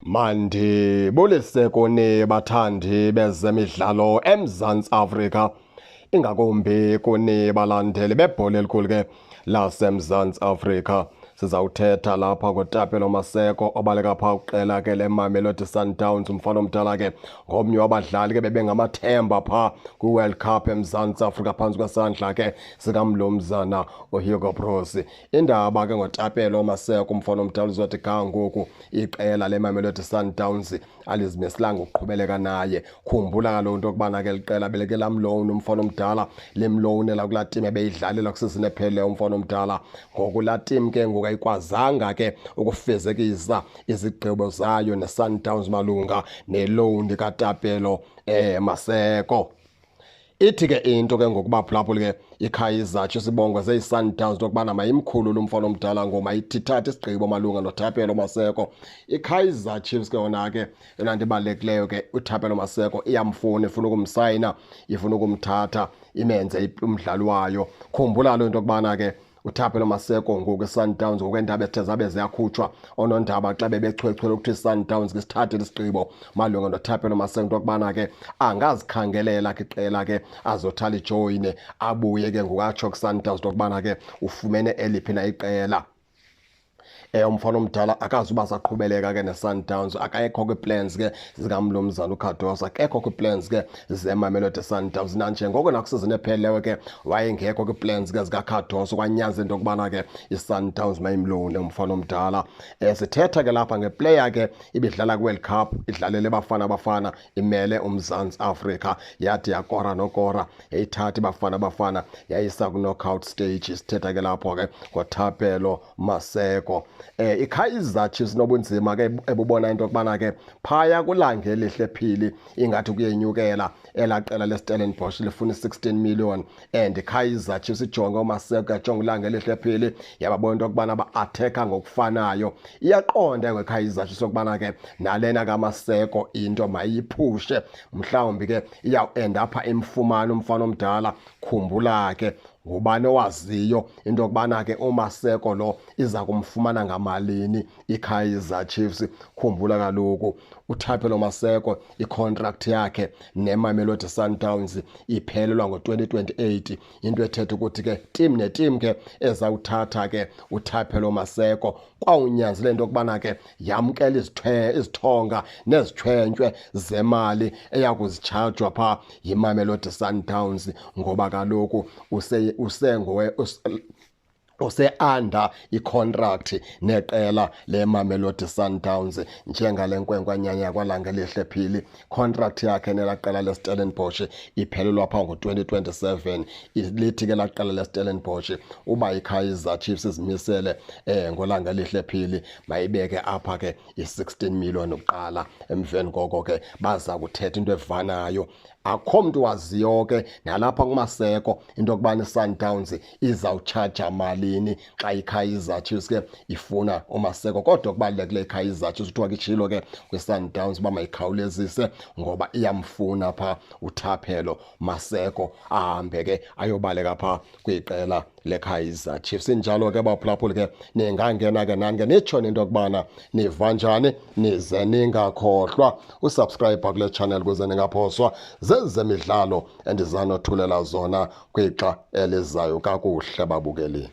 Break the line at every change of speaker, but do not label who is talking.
Mandibulise kuni bathandi bezemidlalo eMzantsi Afrika, ingakumbi kuni balandeli bebhola elikhulu ke laseMzantsi Afrika. Sizawuthetha lapha ngoTapelo Maseko obaleka phaa kuqela ke leMamelodi Sundowns. Umfana omdala ke ngomnye wabadlali ke bebengamathemba phaa kwiWorld Cup eMzantsi Afrika phantsi kwesandla ke sikamlomzana uHugo Broos. Indaba ke ngoTapelo Maseko, umfana omdala, uzothi ga ngoku iqela leMamelodi Sundowns alizimiselanga ukuqhubeleka naye. Khumbula kaloku into yokubana ke liqela beleke lamlowuni umfana omdala, limlowunela kulaa tim ebeyidlalela kwisizini ephelileyo umfana omdala. Ngoku laa tim ke ngoku ayikwazanga ke ukufezekisa izigqibo zayo neSundowns malunga nelowuni kaTapelo Maseko. Ithi ke into ke ngokuba phulaphula ke iKaizer Chiefs ibongoze iSundowns into yokubana mayimkhulule umfana omdala ngoba mayithithathe isigqibo malunga noThapelo Maseko. IKaizer Chiefs ke yona ke yona nto ibalulekileyo ke uThapelo Maseko iyamfuna, ifuna ukumsayina, ifuna ukumthatha imenze umdlali wayo. Khumbula loo nto yokubana ke uThapelo Maseko ngoku iSundowns ngokweendaba ezithe zabe ziyakhutshwa oonondaba xa bebechwechwele ukuthi iSundowns ke sithathile isigqibo malunga noThapelo Maseko into yokubana ke angazikhangelela ke iqela ke azothi alijoyine, abuye ke ngoku atsho kuSundowns into yokubana ke ufumene eliphi na iqela. Umfana omdala akazuba saqhubeleka ke neSundowns, akekho kwi-plans ke zikamlumzana uCardoso, akekho kwi-plans ke zeMamelodi Sundowns. Nanjengoko nakwisizini ephelileyo ke wayengekho kwi-plans ke zikaCardoso, kwanyanza into yokubana ke iSundowns mayimlowune umfana omdala. Sithetha ke lapha ngeplayer ke ibidlala kwi-World Cup, idlalele Bafana Bafana, imele uMzantsi Afrika, yathi yakora nokora yayithatha iBafana Bafana yayisa ku-knockout stage. Sithetha ke lapho ke ngoThapelo Maseko. IKaizer Chiefs nobunzima ke ebubona into yokubana ke phaya kuLangelihle Phili ingathi kuyenyukela elaa qela leStellenbosch lifuna i-16 million, and iKaizer Chiefs ijonge uMaseko, yajonga uLangelihle Phili, yababona into yokubana ba-attack-a ngokufanayo. Iyaqonda ngeKaizer Chiefs yokubana ke nalena kaMaseko into mayiphushe, mhlawumbi ke iyawu-end apha imfumana umfana omdala. Khumbula ke, ngubani owaziyo into yokubana ke uMaseko lo iza kumfumana ngamalini iKaizer Chiefs? Khumbula kaloku uThapelo Maseko icontract yakhe neMamelodi Sundowns iphelelwa ngo-2028, into ethetha ukuthi ke team neteam ke ezawuthatha ke uThapelo Maseko kwawunyanzele into yokubana ke yamkela izithonga nezithwentywe zemali eya kuzitshajwa phaa yiMamelodi Sundowns, ngoba kaloku usengowe use-under icontract neqela leMamelodi Sundowns. Njengale nkwenkwanyanya kwaLangelihle Phili, contract yakhe nelaa qela leStellenbosch iphelelwa phaa ngo-2027. Lithi ke laa qela leStellenbosch uba iKaizer Chiefs izimisele ngoLangelihle Phili, mayibeke apha ke i-16 million kuqala, emveni koko ke baza kuthetha into evanayo. Akho mntu waziyo ke nalapha kuMaseko into yokubana iSundowns izawutshaja malini xa iKaizer Chiefs ke ifuna uMaseko, kodwa kubalulekileyo iKaizer Chiefs kuthiwa ke itshilo ke kwiSundowns uba mayikhawulezise ngoba iyamfuna phaa uThapelo Maseko, ahambe ke ayobaleka phaa kwiqela leKaizer Chiefs. Injalo ke baphulaphuli ke, ningangena ke nani ke nitsho into yokubana niva njani, nize ningakhohlwa usubscribe kule channel ukuze ningaphoswa zezemidlalo endizanothulela zona kwixa elizayo. Kakuhle babukeli.